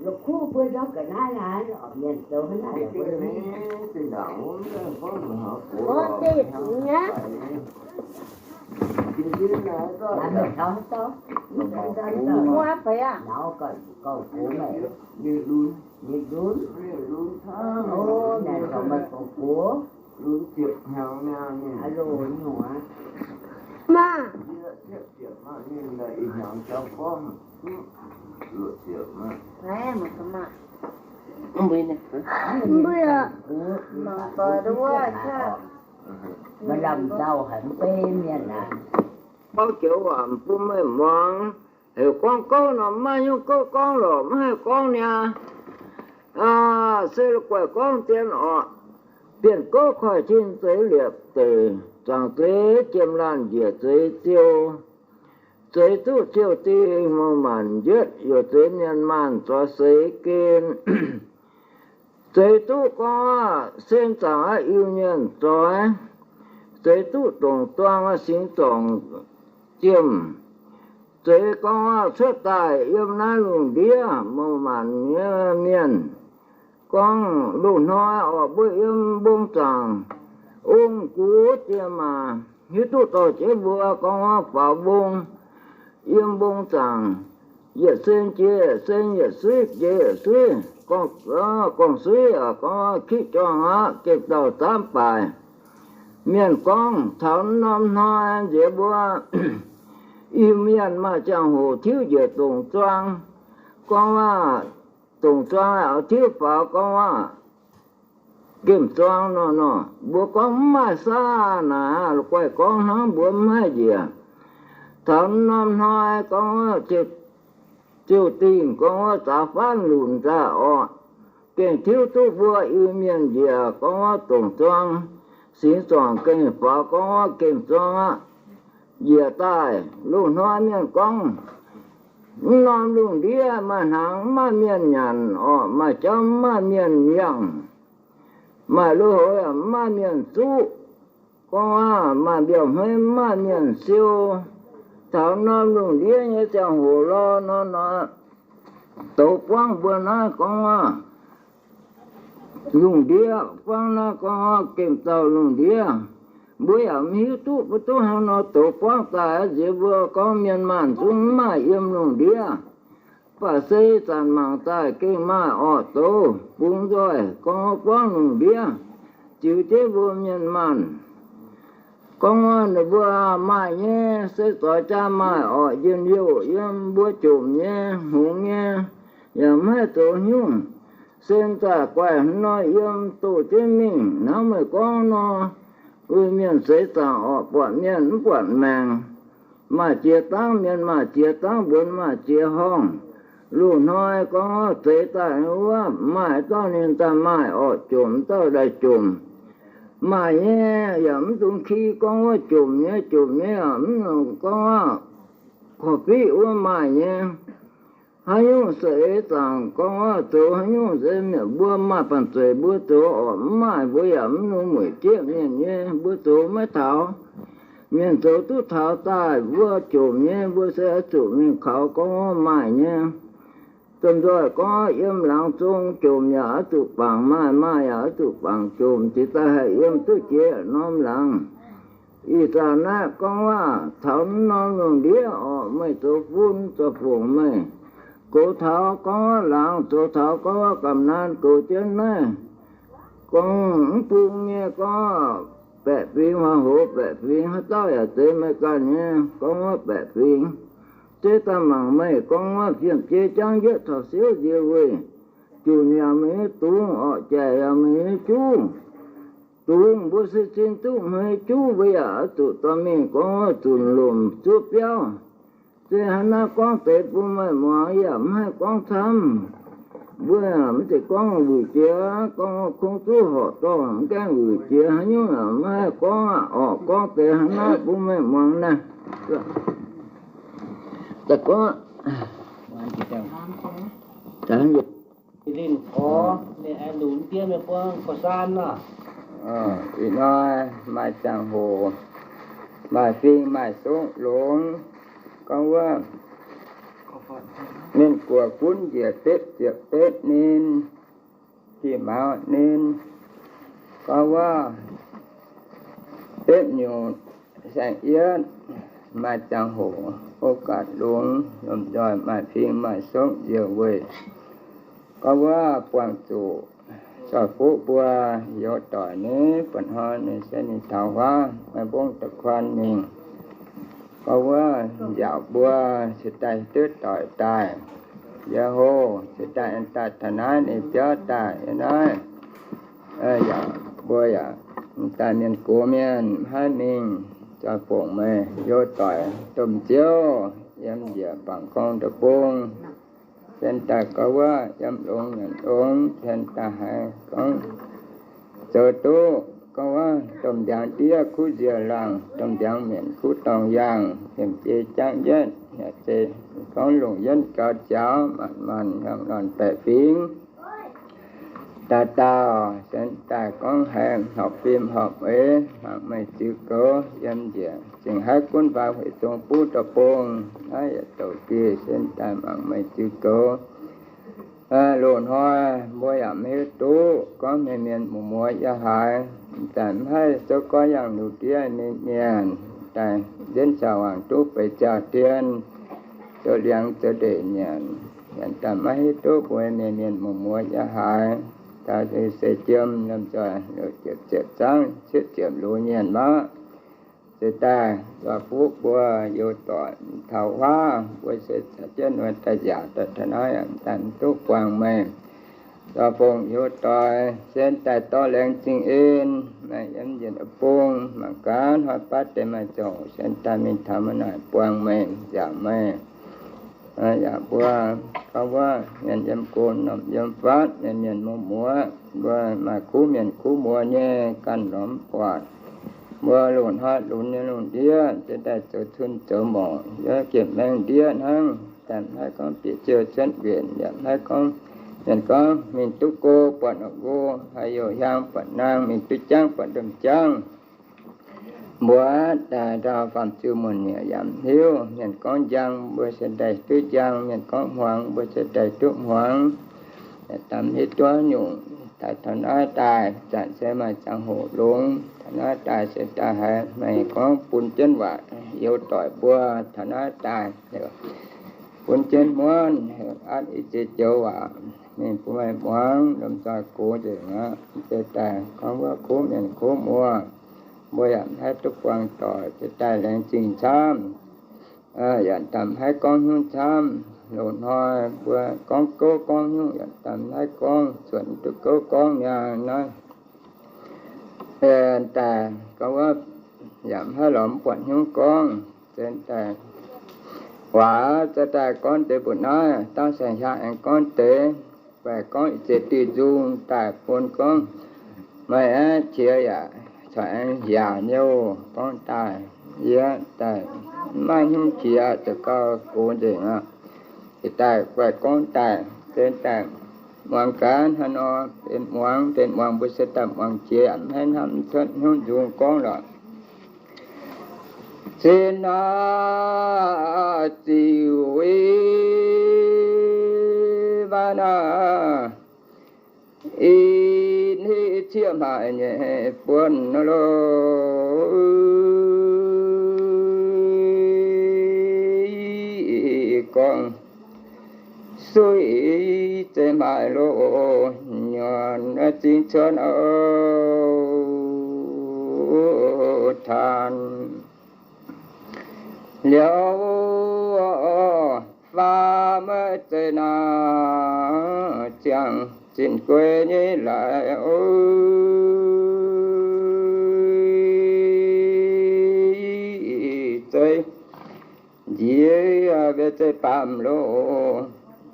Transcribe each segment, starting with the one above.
Kuv mbuo nor ga'naaiv naaiv, mienh zoux hnangv naaiv. Gorngv deix fungx nyei. Mienh taux haaix dauh? Mienh taux haaix dauh? Mienh lunx. Mienh lunx. Ov, mienh taux meih gong-gox. Lunx ziepc hnyangx mi'aqv. Aa loh, nyungc aqv. Maa. Mbuo mangc doic wuov, meih lamh nzauh haic mv bei mienh aqv. Gorngv joux waac bun meih muangx. Heuc gorngv gouv nor, maiv nyungc gouv gorngv lorqc, maiv haih gorngv niaa. Se la'guaih gorngv dien orqc. Bienh gouv koiv-tin zeix liepc deic, zuangx zeix jiem laanh njiec zeix ziou. Zeix duqv ziou-dingh mouc maanc njietv, youc zeix mienh maanh zoix seix gen. Zeix duqv gorngv aqv, sen zaangc aqv, Iu-Mienh zoix. Zeix duqv dongc duang aqv, singx zorngc jiem. Zeix gorngv aqv, cuotv daaih yiem naaiv lungh ndiev mouc maanc nyei mienh. Gorngv loz-hnoi orqc, mbuo yiem mbong zaangc ong-gux diex maac, hiuv duqv dorh jienv mbuo gorngv aqv, faaux mbong, yiem mbong zaangc, yietc sen jiex yietc sen, yietc suiv jiex yietc suiv, gorngv, gorngv suiv aqv, gorngv kiqv juangc aqv, gemh dauh zaamv baaic. Mienh gorngv taux norm hnoi nziex mbuo Iu-Mienh maaih ziangh hoc tiuv njiec dongc zuang, gorngv aqv, dongc zuang aqv, tiuv faaux gorngv aqv, gemh zuang nor nor, mbuo gorngv mv maaih saav naaic, la'guaih gorngv hnangv mbuo mv haih njiec. Taux norm hnoi gorngv aqv, ziou-dingh gorngv aqv, zaax faanv lunc nzaaih orqc, gengh tiuv duqv mbuo Iu-Mienh njiec gorngv aqv, dongc zuang, singx zorngc gengh faaux gorngv aqv, gemh zuang aqv. Njiec daaih loz-hnoi mienh gorngv, mv norm lungh ndiev maaih hnaangx mv maaih mienh nyanc orqc, maaih jauv mv maaih mienh yangh, maaih lui-houx yaac mv maaih mienh zuqv. Gorngv aqv, maaih mbiauh hmeiv mv maaih mienh siou. Taux norm lungh ndiev nyei ziangh hoc lorh nor nor, douz buangv mbuo naaiv gorngv aqv, lungh ndiev buangv naaiv gorngv aqv, gemh dauh lungh ndiev. Mbuo yaac mv hiuv duqv mbuo duqv hnangv nor douz buangv daaih nziex mbuo gorngv mienh maanh zungv mv maaih yiem lungh ndiev. Baac se zanc mangc daaih gengh maaih orqc douz bungx nzoih gorngv buangv lungh ndiev, ziux jienv mbuo mienh maanh. Gorngv ninh mbuo maaih nyei, se zoix jaa maaih orqc njien-youh yiem mbuo jomc nyei, hngongx nyei, yaac mv haih zoux haaix nyungc. Se zaqc guaih hnoi yiem doh jienv mingh hnangv meih gorngv nor, uix mienh seix zaangc orqc, buatc mienh mv buatc maengc. Maaih jiex dangv mienh, maaih jiex dangv mbuonx, maaih jiex horngh. Loz-hnoi gorngv zeix daaih wuov, maaih dauh ninh daaih maaih orqc, jomc dauh daaih jomc. Maaih nyei yaac mv dungx ki gorngv wuov jomc nyei, jomc nyei yaac mv gorngv wuov korv-fiqv wuov maaih nyei. Haaix nyungc seix zaangc gorngv wuov zoux haaix nyungc se mbuo maaih banh zeic mbuo zoux orqc, mv maaih mbuo yaac mv nungx mueic jieqv mienh nyei, mbuo zoux maiv taux. Mienh zoux duqv taux daaih mbuo jomc nyei, mbuo se oix zuqc mingh kaux gorngv wuov maaih nyei. Domh nzoih gorngv yiem laangz zong jomc yaac oix zuqc bangc maaih, maaih yaac oix zuqc bangc jomc, cingx daaih haih yiem duqv jiex norm laangz. Ih zanc naaiv gorngv waac taux norm lungh ndiev orqc, meih zoux fun zoux fongc meih goux taux gorngv waac laangz, zoux taux gorngv waac gamh naan goux jienv naaiv. Gorngv mv bung nyei gorngv baeqc fingx, huaang hoz baeqc fingx, haaix dauh yaac zeiz meih ganh nyei gorngv waac baeqc fingx. Zeiv daaih mangc meih gorngv waac fiem-jeiv jangv yietv taux siouv nzie weih. Junc yaac meih nyei dungz orqc, jaic yaac meih nyei juv. Dungz mbuo se zinh duqv meih nyei juv, mbuo yaac oix zuqc dorh mingh gorngv waac zunc lomc zuov biauv. Se hnangv naaiv gorngv deix bun meih muangx, yaac mv haih gorngv camv. Mbuo mv zeiz gorngv wuic jiex, gorngv kungx zuqv horqc dorngh mv gaengh wuic jiex haaix nyungc, mv haih gorngv aqv. Orqc, gorngv deix hnangv naaiv bun meih muangx naaiv. Da'gorngv Linh Korv, ninh aengx lunx ndiev mienh buangv Korv-Saan nor. Ih hnoi maaih ziangh hoc, maaih fing maaih sungv longx, gorngv wuov, Mienh guoqv gunv njiec betv ziepc betv ninh, jiex mauz ninh, gorngv wuov betv nyungc saeng-yietv maaih ziangh hoc o gaatc longx, lomh nzoih maaih fing maaih sokv nziouc weic. Gorngv wuov buangh zuqc zoih fuqv mbuo youz doic nyei buonc hnoi ninh se ninh taux huaav maaih mbongv da'kuan mingh. Gorngv wuov nziaauc mbuo se daaih duqv doic daaih, yie hov se daaih daaih taux naaiv ninh biauv daaih yie naaiv. Yaac mbuo yaac daaih mienh gox mienh maiv mingh zoih fongc meih youz doic domh ziouv yiem njiec bangc gorngv deic-bung. Cien daaih gorngv wuov yiem longx nyanc longx, cien daaih haiz gorngv zoux duqv gorngv wuov domh ndiangx ndiev kuv nziec laangh, domh ndiangx mienc kuv dorngh yaangh, yiem jiex jangv yietv, yaac zeiz gorngv longc yienv gaux jaux maanc maanc hnyangx lorn baeqc fingx. Dauh dauh cien daaih gorngv haiz horpc fim horpc eix, mangc meih ziux goux yiem njiec zingh haiv gunv faaux hueic zong buv deic-bung, naaiv yietc douc gih cien daaih mangc meih ziux goux. Loz-hnoi mbuo yaac maiv hiuv duqv gorngv mienh mienh muoz muoz yiem haaix, daaih maiv haih souv goiv yangh lungh ndiev mienh mienh, daaih nzienv caux waangc duqv beix ziangh dien, zoux liangx zoux ndeic nyanc, yaac daaih maiv hiuv duqv mbuo mienh mienh muoz muoz yiem haaix. Daaih se jiem lomh nzoih ziepc ziepc zaangv cietv ziepc loz nyanc maiv se daaih zoih fuqv mbuo youz doic taux huaav, mbuo se caux jienv wuov daaih nziaauc daaih taux naaiv, daaih mv duqv buangh meih. Zoih fongc youz doic cien daaih dorh laengz zingh en, meih yiem njiec deic-bung mangc gaax hnoi baav deix maaih ziangh hoc cien daaih mingh taux meih naaic buangh meih nziaauc meih. Yaac mbuo gorngv wuov mienh yiem go norm yiem fatv, mienh mienh muoz muoz, mbuo maaih kuv mienh kuv muoz nyei ganh lorz mv buatc. Mbuo loz-hnoi lunx nyei lungh ndiev se daaih zoux cun zoux morc yiem gemh maengh ndiev hnangv. Daaih maiv gorngv bieqc ziouc cuotv nquenc, yaac maiv gorngv mienh gorngv mingh duqv go buatc norqc nqo, haih youh hiaang buatc naang, mingh duqv jangv buatc ndongh jangv. Mbuo daaih ndau faam-ziu muonc nyieqc yaac mv hiuv. Mienh gorngv njang, mbuo se daaih duqv njang. Mienh gorngv hmuangx, mbuo se daaih duqv hmuangx. Daaih mv hiuv duqv nyungc. Daaih taux naaiv daaih, zanc se maaih ziangh hoc longx. Taux naaiv daaih se daaih haiz meih gorngv bun jienv waac youz doic mbuo. Taux naaiv daaih bun jienv muonv, atv i ziex joux waac mingh bun meih muangx, lomh nzoih gox nzengc aqv. Se daaih gorngv wuov kuv mienh kuv muoz, mbuo yaac mv haih duqv buangh doic, se daaih laengz zingh camv. Yaac daaih mv haih gorngv hnyouv camv. Loz-hnoi mbuo gorngv gouv gorngv hnyouv yaac daaih mv haih gorngv, zuotc duqv gouv gorngv nyei naaiv. Daaih gorngv wuov yaac mv haih lorz mv buatc hnyouv gorngv. Zen daaih waac za'gengh gorngv deix mbuoqc naaiv, dangh saeng-hiaangx aengx gorngv deix, baeqc gorngv ih ziex diuh nzung daaih bun gorngv meih aeqv, qiex yaac corc aengx hiaangx nyouh gorngv daaih, yie daaih mv maaih hnyouv qiex, zoux gau gox nzengc aqv. Daaih baeqc gorngv daaih, zen daaih muangx gaax hnangv nor, benx muangx, benx muangx mbuo se daaih muangx jiex, mv haih hnamv cuotv hnyouv nzung gorngv lorqc. Zinh hnaav ziux i baav naaiv, i hneiv cieqv hmaaic nyei buonv loh, gorngv suiv zeiz hmaaic loh, nyorn zingh cuotv taan. Liuz faam maiv zeiz naaiv ziangh zinh guei nyei laaix, zeiz njiec mbiauz zeiz baamh loh,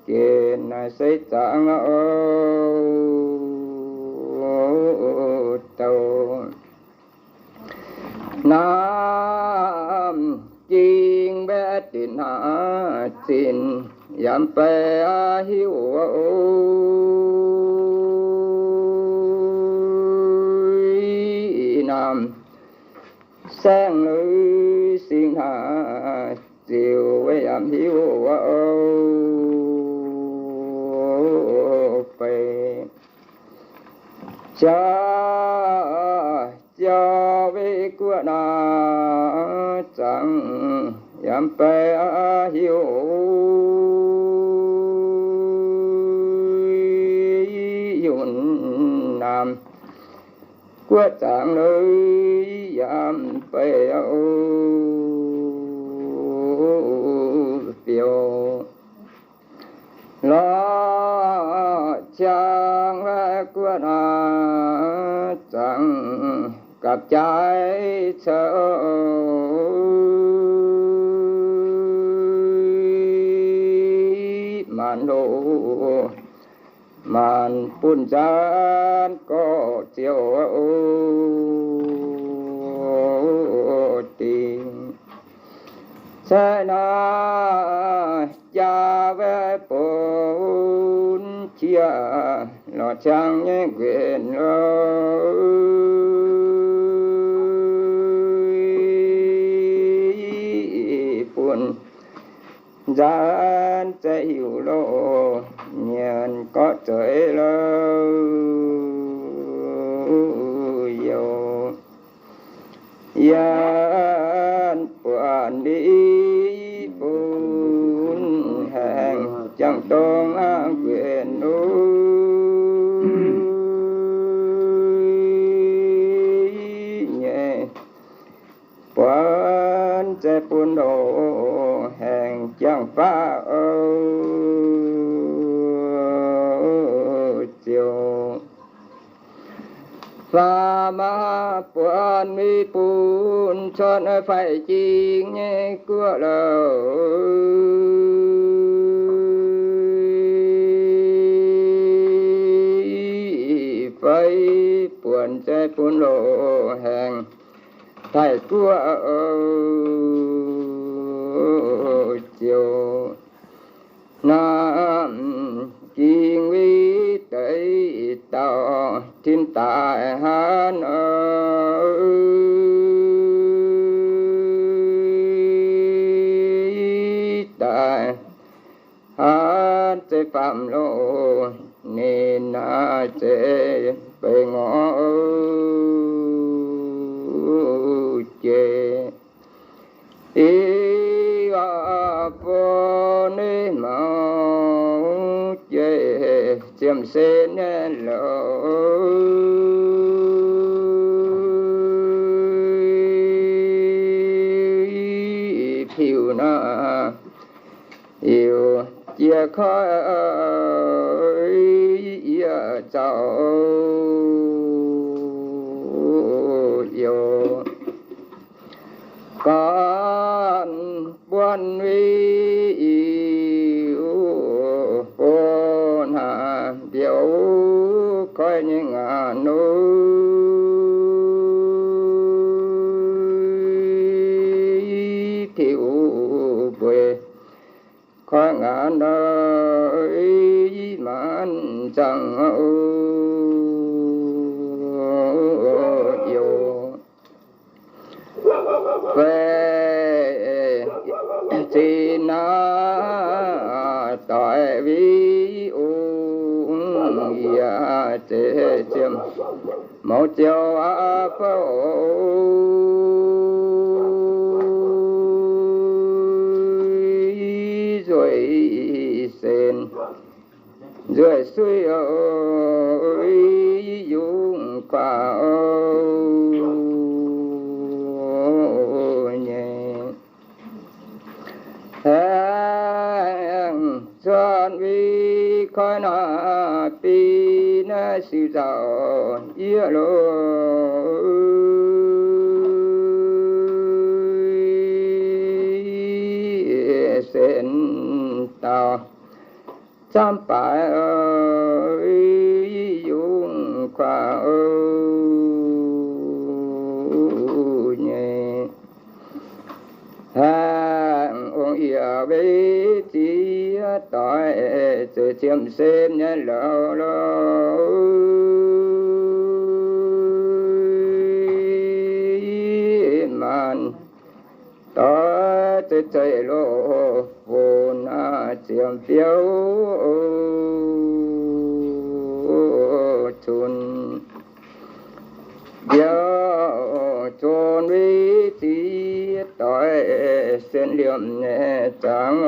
geh naaiv seix zaangc oc, douc naamh ging mbaeqv dinc hnangv zinh yaac mv bei hiuv oc. Naamh saengv lui sing hnangv ziux yaac mv hiuv oc. Jaa, jaa wei guoqv naaiv zaangc yaac mv bei hiuv yunh naamh guoqv zaangc lui yaac mv bei biouv. Lorz qangx guoqv naaiv zaangc gapv jaaix cou maanc loz maanc bun nzaanv gorx ziouc dingc. Cai naaiv jaa wei bun qiex lorz qangx nyei nquenc loh, bun nzaanv za'hiuv loh, mienh gorqv zueiz loh, youh yaac buatc liuz bun haengh jangx dongh aqv nquenc loh nyei buonv za'gengh bun loh haengh jangx baav oc. Ziouc faam maah buonv mingh bun cuotv faix-jing nyei guoqv loh, fai buonv za'gengh bun loh haengh daaih guoqv oc. Ziouc naaiv ging wei deix dauh tin daaih hnangv daaih hnangv zeiz faam loh, ninh naaiv zeiz beiv ngorc jiex. Yie bun ninh maux jiex ziemx sen nyei loh, piuv naaiv yiuh jiex koiv yie zaux youh. Gorn buonv wei yiuh bun haaix mbiouv koiv nyei ngaanc nor, tiuv mbueiz koiv ngaanc nor, maanc zangc youh. Fai zinh naaiv doix wei ong yie zeiz ziemx mouz ziouc aqv bouv nzueic senx nzueic suiv yungz kuaaiv nyei. Aengx cuotv wei koiv naaiv biei naaiv siou nzauh yie loh, senx dauh camv baaix yungz kuaaiv nyei. Aengx ong yie wei ziex doix zeiz ziemx sen nyei loh, maanc doix zeiz zeiv loh, fun naaiv ziemx biouv cunx. biauv zon weic ziex doix sen liemh nyei zaangc,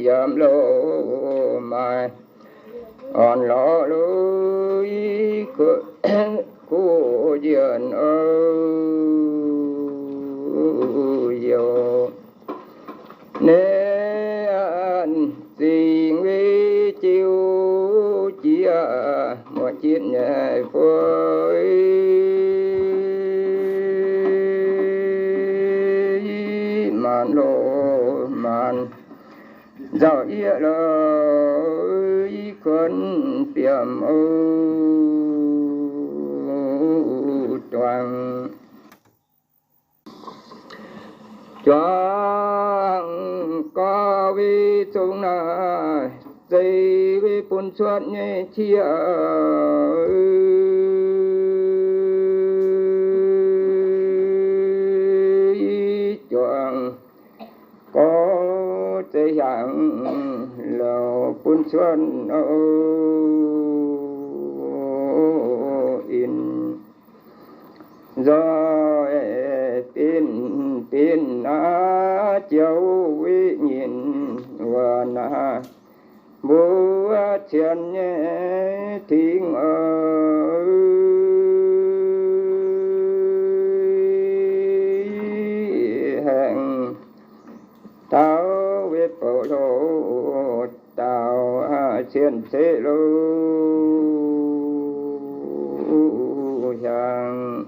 yiem loz-maaih orn lorz loz-i kuv njienv oc. Youh naaiv zingh weic jiu jiex muonc jitv nyei fu'jueiv, maanc loz maanc nzauh yieqv loz-i kuonx biomv oc. Juangc, juangc gorx weic zungv naaiv zeiz weic bun cuotv nyei qiex. Juangc gorx zeiz hiaangx louc bun cuotv oc. Inh nzoih binc binc naaiv joux weic nyinh wuov naaiv mbuo cien nyei tengx oc. Haengh taux weic bouc hlo dauh cien ceqv loz hiaangx,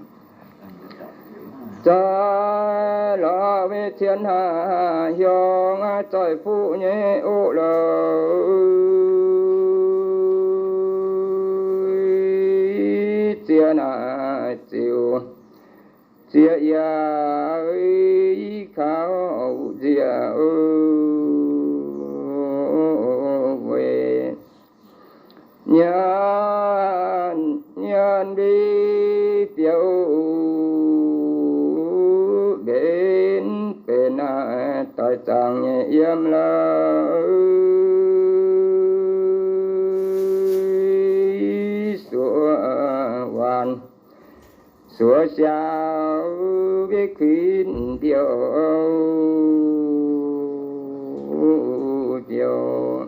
zoih lorz weic cien haaix hiuang zoih fuqv nyei oc loz. Ziex naaic ziux ziex yaac kaux nziex oc. Weic nyanc nyanc mbuo biouv mbenc benx naaiv doix zaangc nyei yiem lauh. Suoz waanc suoz siaaux mbuo kuinx mbiouh mbiouh,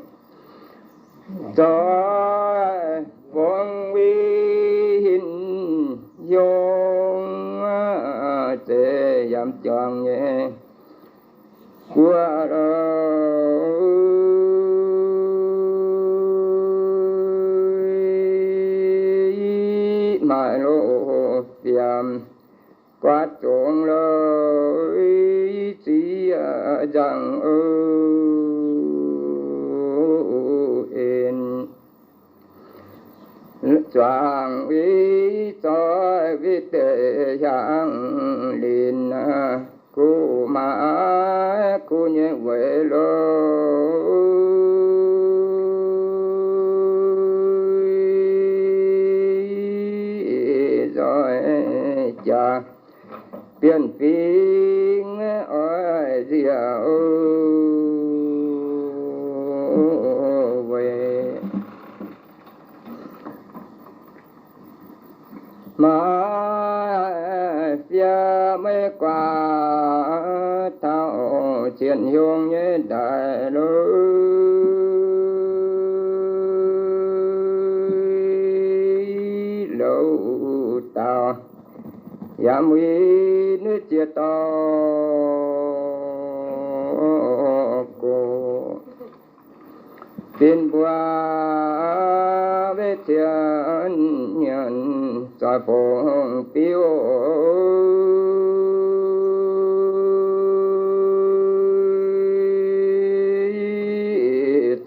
zoih fongx weic hinc hiuang, zeiz yaac juangc nyei guoqv loz. Maaih loz-fiemx guaav zongx loz, ziex nzangc oc. En zuangx weic zoih weic deix hiaangx linc, kuv maaih kuv nyei weic loz. Zoih jaax bienh fingx oix nziex oc. Weic maaih fiev maiv guaax taux cien hiuang nyei ndaaih loz. Louz dauh yaac muic nuv ziex dauh gox. Fin mbuo weic cien nyanc zoih fongx biouv,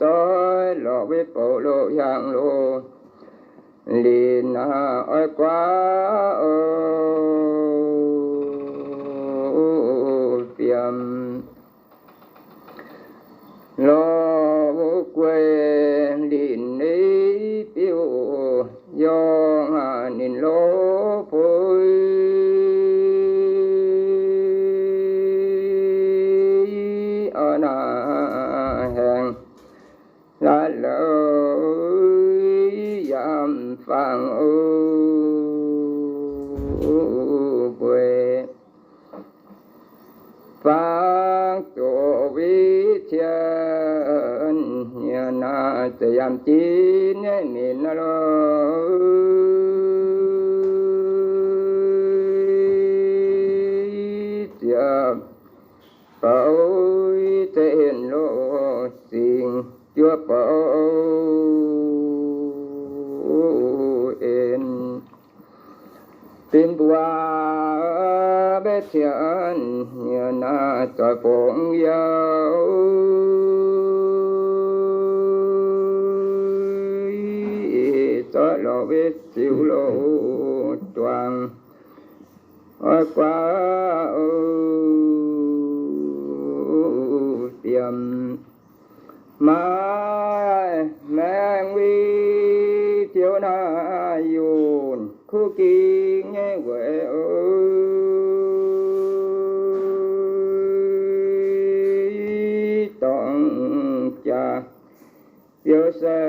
zoih lorz weic bouc loz hiaangx loz linc, oix guaav oc fiem. Lorz wuov guei linc ei biouv, yongh ninh lov bui oix naaic haengx laaix yiem fangx o, mbuo fangx zuqc witv cien nyei naaiv, za'yamh jiex nyei ninh naaiv lorqc. Ziec bouc zeiv henv loz-zingx juov bouc en. Bin mbuo maiv cien nyei naaiv zoih fongx youh, zorqv lorh wetv ziux loz-duangx, oix guaav o, fiem maaih maengx witv ziouv naaiv yunh kuv ging nyei weic o, dorngx jaax biouv se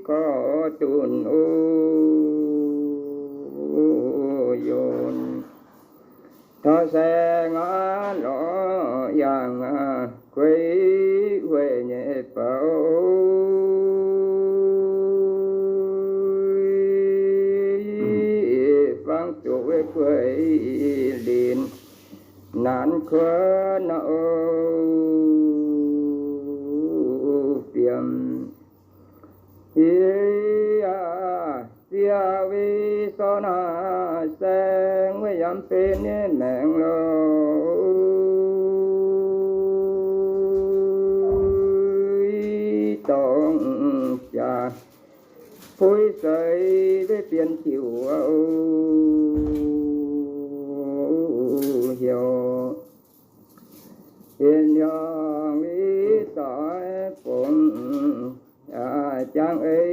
korv dunh o, yunh tov saeng aqv lorqc, yangh kuei hueic nyei bouc, fangx zuqc wuov kuei linz naanc kuonx o, fiem yie, fiev witv sortv naaiv saeng wuov yaac benx nyei maengx loz, dorngx jaax puix seix beiv bienh diuc o, heuc bienh hiuang witv doix fongx jangx ei,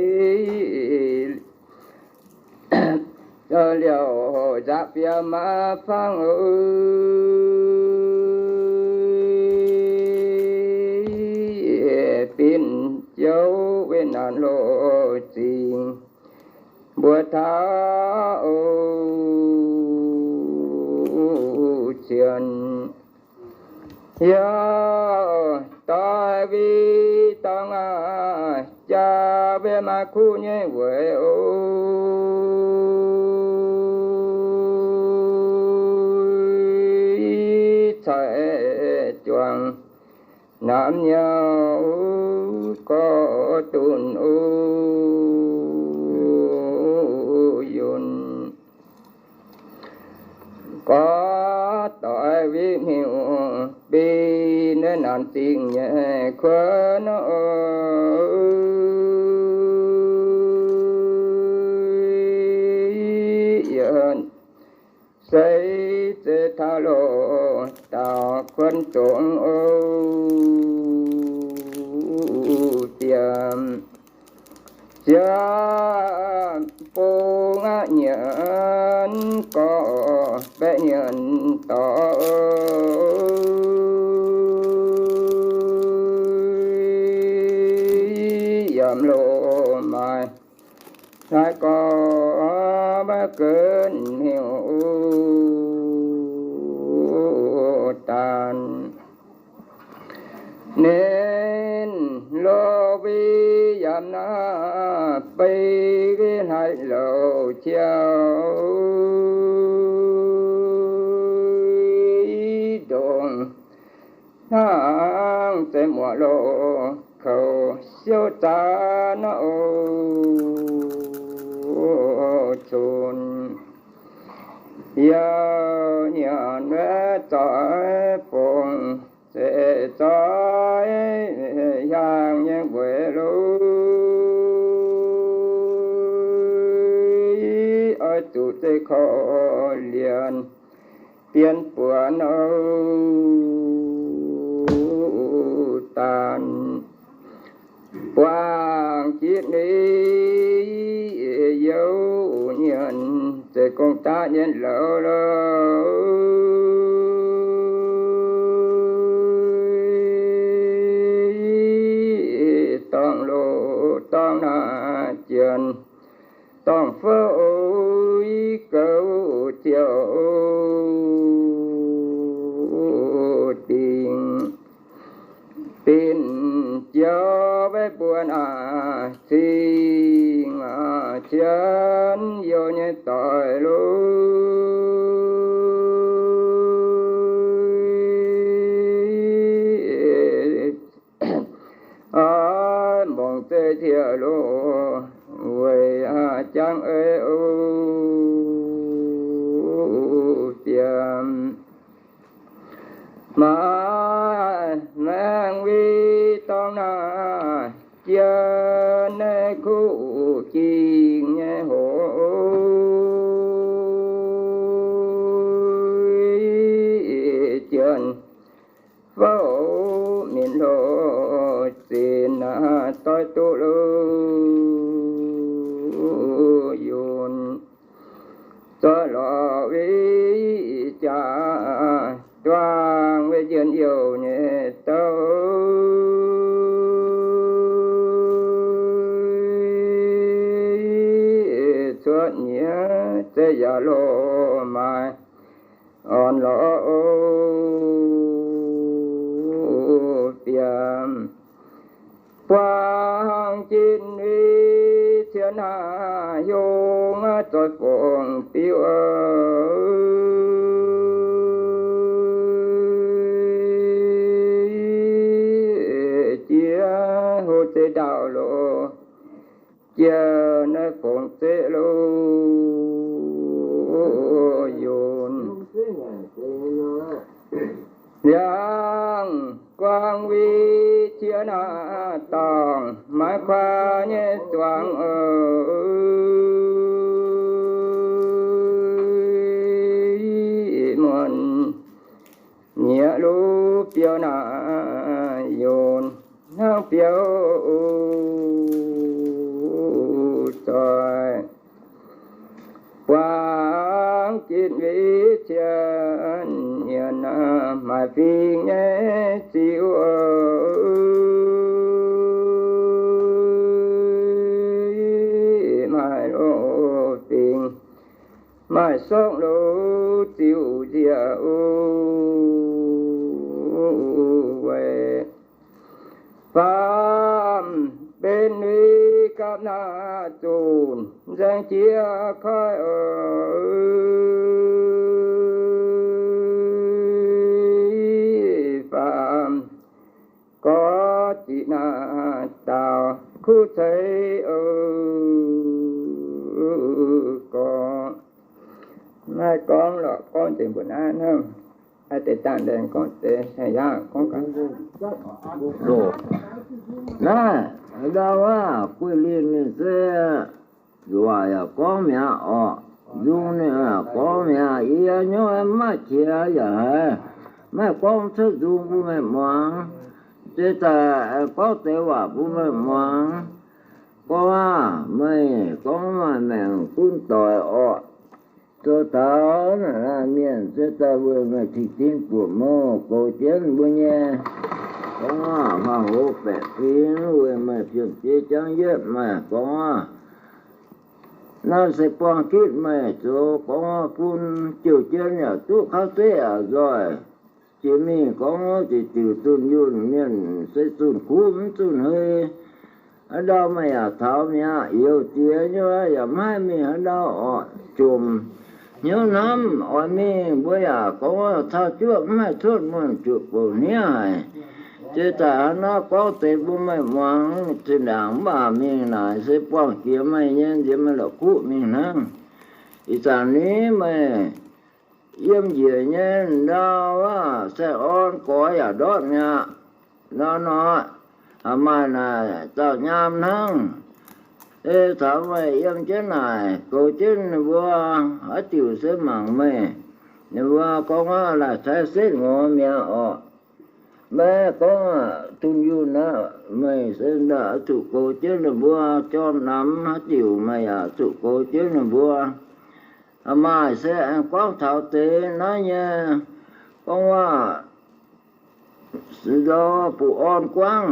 liouh nzaqc fiem maiv fangx o, bin jouv wetv naanc loz-zingx mbuo taux o, cien youh doix witv dorngx aac, jaa mbuo maaih kuv nyei weic o, cai juangc namx nyouh gorx dunh o, yunh gorx doix witv hnyouv binh naaiv naanc zingh nyei kuonx o, yienh seix zeiz taux loz-daauh kuonx zongx o, diex ziex bung aqv, nyienx gorx baeqv nyienx dorc, yiem loz maaih hlaax gorx maiv gunv hnyouv daanh. Ninh loz-witv yaac naaiv beiv hlaax louc ciouv, ndongc hnangv zeiv muoz loz-koux siouv zaanv o, cunx youh nyanc wuov zoih fongx zeiv zoih hiaangx nyei weic lui, oix zuqc zeiv korv-lienh bienh buonc o, daanh buangh jitv ni youh nyienx zeiv gong daav nyei louz louz, dorngx loz dorngx naaiv jienh dorngh fouv goux ziouc dingc, binc jauv mbuo naaic cing cienx youh nyei doic lui. Mongc zeiv tiex loh weic jangx ei o fiem. Maaih maengx win dorngx naaic jien naaiv kuv jingh nyei hoc, jien fouv minc hlo zinc doix duqv luv yunh, zoih lorz win jaax duangh win njien-youh nyei douv. Cuotv nyiex zeiv yaac loz maaih orn lorz o fiem. Buang jin win cien naaic hiong zoih fongc biuv, jiex hlo zeiv ndaauv loz, jiex naaiv fongc zeiv loz yunh. Liangx guang win cien naaic dorngc maaih kuaaiv nyei zuangx oc. Muonc nyiex luv biouv naaic yunh hnangv biouv zoih. Buangv jin win cien yienh maaih fingx nyei ziux, maaih loz fingx, maaih sokv loz ziux nziex o weic. Faam benx win gapv naaic zunc nzaeng jiex koiv oc. Faam gorx ziqc naaic daaux kuv ceix oc. Gorngv maiv gorngv lorqc, gorngv deix mbuo naaiv hnangv. Deix dangh deix gorngv deix, yaac gorngv gaax. Naaiv ndau aav, Guih Linh ninh se waac yaac gorngv mi'aqv orqc, nzung ninh yaac gorngv mi'aqv. Yie nyei maiv qiex yaac haiz maiv gorngv cuotv nzung bun meih muangx. Zeiz daaih gorngv deix waac bun meih muangx. Gorngv aav, meih gorngv maaih maengc gunv doic orqc. Zoux taux naaic mienh se daaih weic meih cing-cin buoqc mouh goux jienv mbuo nyei. Gorngv aav, hmuangx-hlo baeqc fingx weic meih pienc jiex jangv yietv maah. Gorngv aav, naaiv se buangh gitv meih zoux. Gorngv aav, bun jouh jienv yaac duqv kaav zeqv yaac nzoih. Jiex mingh gorngv ziqc diuc zunh yunh mienh se zunh kuv mv zunh hei. Aa ndau meih yaac taux mi'aqv, youz ziex nyei yaac maiv haih mingh haaix ndau orqc, jomc hnyouv hnamv oix mingh. Mbuo yaac gorngv taux juoqv mv haih cuotv muonh, juoqc bouc hniev haic. Zeiz daaih hnangv naaiv gorngv deix bun meih muangx. Zinh ndaangc mv baac mingh naaic se buangh jiex meih nyei, nziex meih la'kuqv mingh hnangv. Ih zanc ni meih yiem njiec nyei ndau aav, saeng-orn gorx yaac ndortv mi'aqv. Nor nor, maaih naaic zaux nyaam hnangv. Ei caux meih yiem jienv naaic goux jienv ninh mbuo, haaix diuc se mangc meih. Ninh mbuo gorngv aav, laaic caaiv setv ngox mi'aqv orqc. Maiv gorngv aav, zunh yunh aqv, meih se ndaaih zuqc goux jienv ninh mbuo. Jorm namx haaix diuc meih yaac zuqc goux jienv ninh mbuo. Maaih se aengx gorngv taux deix naaiv nyei, gorngv waac nzou buc orn guangv.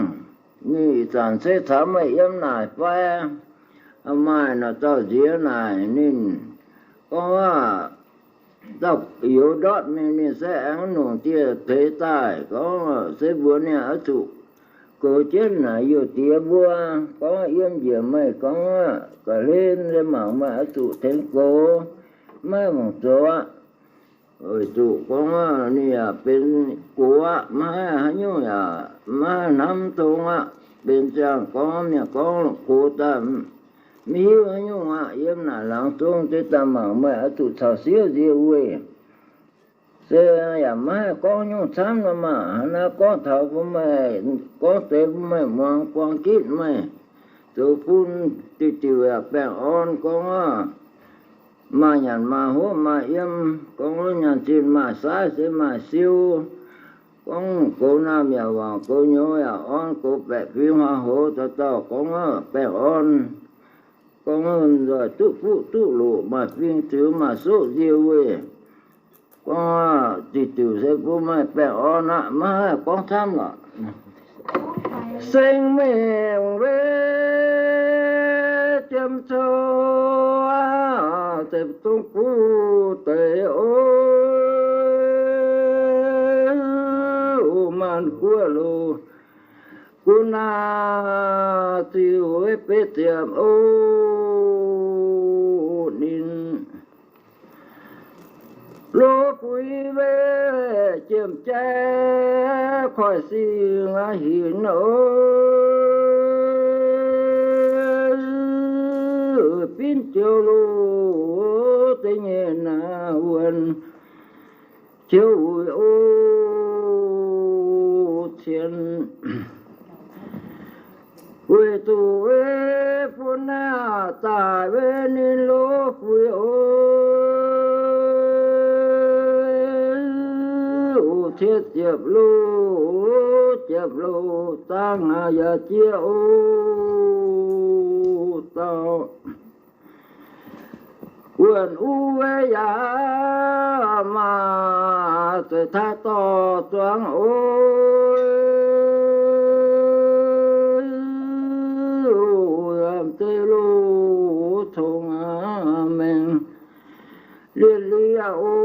Ninh ih zanc se caux meih yiem naaic fai? Maaih naaic dauh nziex naaic ninh gorngv, dauh youz ndortv mingh, ninh se aengx nungc dieh peix daaih gorngv, se mbuox ninh oix zuqc goux jienv naaic youh diex mbuo, gorngv yiem njiec meih gorngv ga'hlen se mangc meih oix zuqc tengx goux, maiv hungc zoux aqv. Weic zuqc gorngv ninh yaac benx gox aqv, maiv haih haaix nyungc yaac maiv haih hnamv tong aqv. Benx ziangh gorngv mienh gorngv gox daaih maiv hiuv haaix nyungc aqv. Yiem naaic laangz zong deix daaih mangc meih oix zuqc caux sieqv nzie weih. Se yaac maiv haih gorngv nyungc camv nor maah. Hnangv naaiv gorngv taux bun meih, gorngv deix bun meih muangx buang gitv meih zoux bun diuc diuc yaac baengh orn gorngv aqv. Maaih nyanc maaih hopv maaih yiem, gorngv nyanc zinh maaih saaiv se maaih siou. Gorngv goux naamh yaac wangc, goux nyouz yaac orn, goux baeqc fingx huaax hoz dauh dauh gorngv baengh orn. Gorngv nzoih duqv fuqv duqv loqc, maaih fing ziux maaih soqv nzie weih. Gorngv diuc diuc se bun meih baengh orn aqv, maiv haih gorngv camv lorqc. Seng mengh weic jiem cou, deix dongh guv deix o, maanc guoqv loz gunv naaic ziux weic beiv ziepc o, ninh loz fuix weic jiem jaiv koiv sing aqv hinc o, binv joux loz deix nyei naaic wuonh qiu uix o, cien weic zuqc bun naaic daaih weic ninh loz fuix o, cien ziepc loz, ziepc loz zaangv naaic yaac jiex o, dauh wuonh uv weic yaac maaih zeiz taaih dorh zuangx o, yaac zeiz loz congx mengh liez liez o.